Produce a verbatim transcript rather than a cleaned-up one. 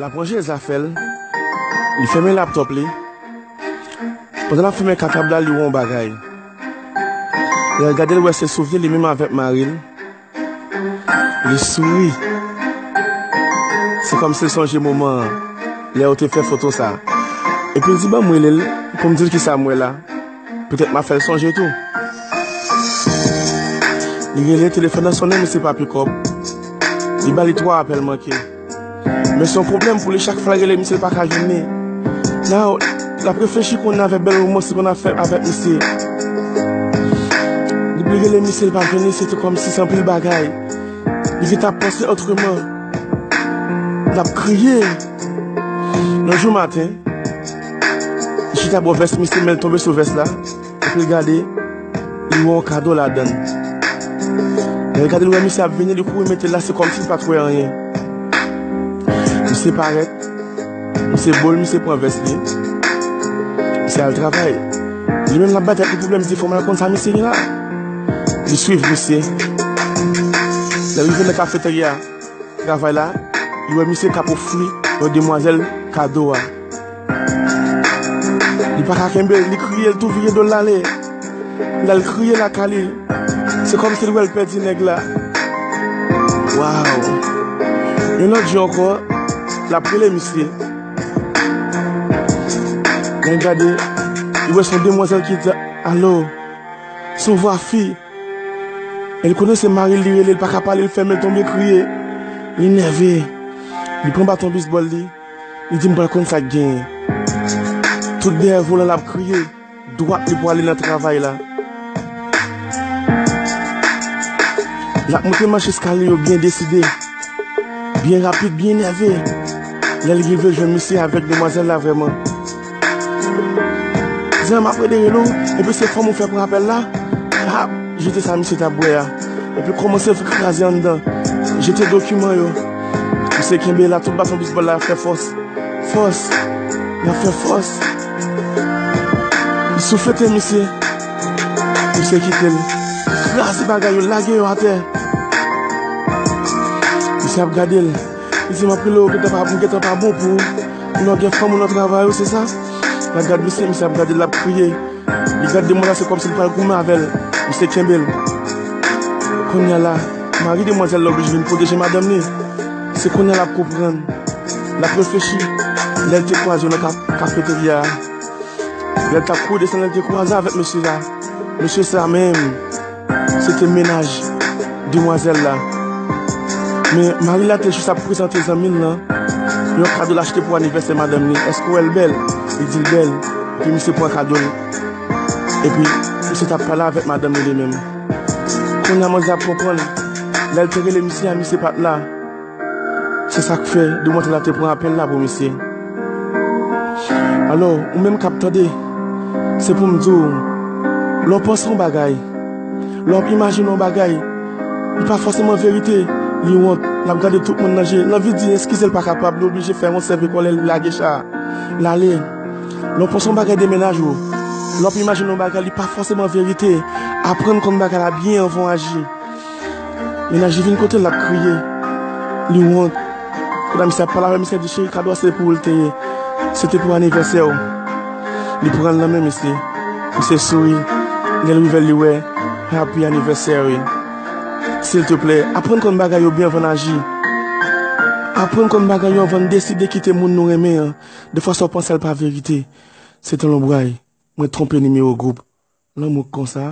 L ap ranje zafè l, li fèmen laptòp li. Pandan l ap fèmen katab la, li wè yon bagay. Lè l gade, l wè se souvni li menm avèk mari l. Li souri. Se kòmsi l sonje moman an, lè yo te fè foto sa a. Epi l di, "Ban m rele l pou m di l kisa m wè la. Petèt m a fè l sonje tou." Li rele, telefòn nan sonnen, misye pa pikòp. Li ba li twa apèl manke. Men se yon pwoblèm pou li, chak fwa l rele misye, l pa ka jwenn li. Now, l ap reflechi kounye a avèk bèl romans li konn ap fè avèk misye. Depi l rele misye, l pa jwenn li, se te kòmsi se anpil bagay. Li gentan ap panse otreman. L ap kriye. Yon jou maten, li chita bò vès misye, men l tonbe sou vès la. Epi l gade, li wè yon kado ladan l. Lè l gade, l wè misye ap vini, li kouri mete l la, se kòmsi l pa t wè anyen. Misye parèt, misye bo l, misye pran vès li. Misye al travay. Li menm l ap bay tèt li pwoblèm, li di, "Fò m al konn sa misye gen la." Li swiv misye. Lè l rive nan kafeterya travay la, li wè misye k ap ofri yon demwazèl kado a. Li pa ka kenbe l, li kriye, l tou vire do l l ale. L al kriye lakay li. Se kòmsi l wè l pèdi nèg la. Waw! Yon lòt jou ankò, l ap rele misye. Lè l gade, li wè se yon demwazèl ki di, "Alo." Se yon vwa fi. E li konnen se mari l li rele, li pa ka pale, li fèmen, l tonbe kriye. Li nève. Li pran baton bisbòl li. Li di, "M pral konn sa k genyen." Tout dèyè volan, l ap kriye. Dwat li pou ale nan travay la. L ap monte mach eskalye yo byen deside. Byen rapid, byen nève. Lè l rive jwenn misye avèk demwazèl la vrèman. Di, "M ap rele rele w, epi se fanm ou fè pran apèl la?" Ap jete sa misye t ap bwè a. Epi kòmanse kraze anndan. Jete dokiman yo. Misye kenbe la, tout baton bisbòl la fè fòs. Fòs. L ap fè fòs. Li souflete misye. Misye kite l. Kraze bagay yo, lage yo atè. Misye ap gade l. Li di, "M ap rele w, gentan pa, m gentan pa bon pou ou. Ou nan gen fanm ou nan travay ou, se sa?" L ap gade misye, misye ap gade l, l ap kriye. Li gade demwazèl, se kòmsi li pral goumen avè l. Misye kenbe l. Kounye a la, mari demwazèl la oblije vin pwoteje madanm li. Se kounye a l ap konprann. L ap reflechi. Lè l te kwaze yo nan ka-, kafeterya a. Lè l t ap kouri desann, lè l te kwaze avèk mesye la. Mesye sa menm, se te mennaj demwazèl la. Men mari la te jis ap prezante zanmi l lan yon kado l achte pou anivèsè madanm li. "Èske w wè l bèl?" Li di l bèl. Epi misye pran kado l. Epi misye t ap pale avèk madanm li li menm. Kounye a manzè ap konprann. Lè l te rele misye a, misye pa t la. Se sa k fè demwazèl la te pran apèl la pou misye. Alò, ou menm k ap tande, se pou m di w, lè w panse yon bagay, lè w ap imajine yon bagay, li pa fòseman verite, li wont, l ap gade tout moun nan je, l anvi di eskize l pa kapab, li oblije fè yon sèvi kòlè, li lage cha a, l ale. Lè w panse yon bagay de mennaj ou, lè w ap imajine yon bagay, li pa fòseman verite, aprann konn bagay la byen anvan w aji. Mennaj li vin kote l, l ap kriye. Li wont. Pandan misye ap pale avè misye, di, "Cheri, kado a se pou ou l te ye. Se te pou anivèsè w." Li pran l nan men misye. Misye souri. Lè l ouvè l, li wè, "Happy anniversary." Silteplè, aprann konn bagay yo byen anvan n aji. Aprann konn bagay yo anvan n deside kite moun nou renmen an. Defwa sa w panse a l pa verite. Se te lonbray. Mwen twonpe nimewo gwoup. Lanmou k konsa,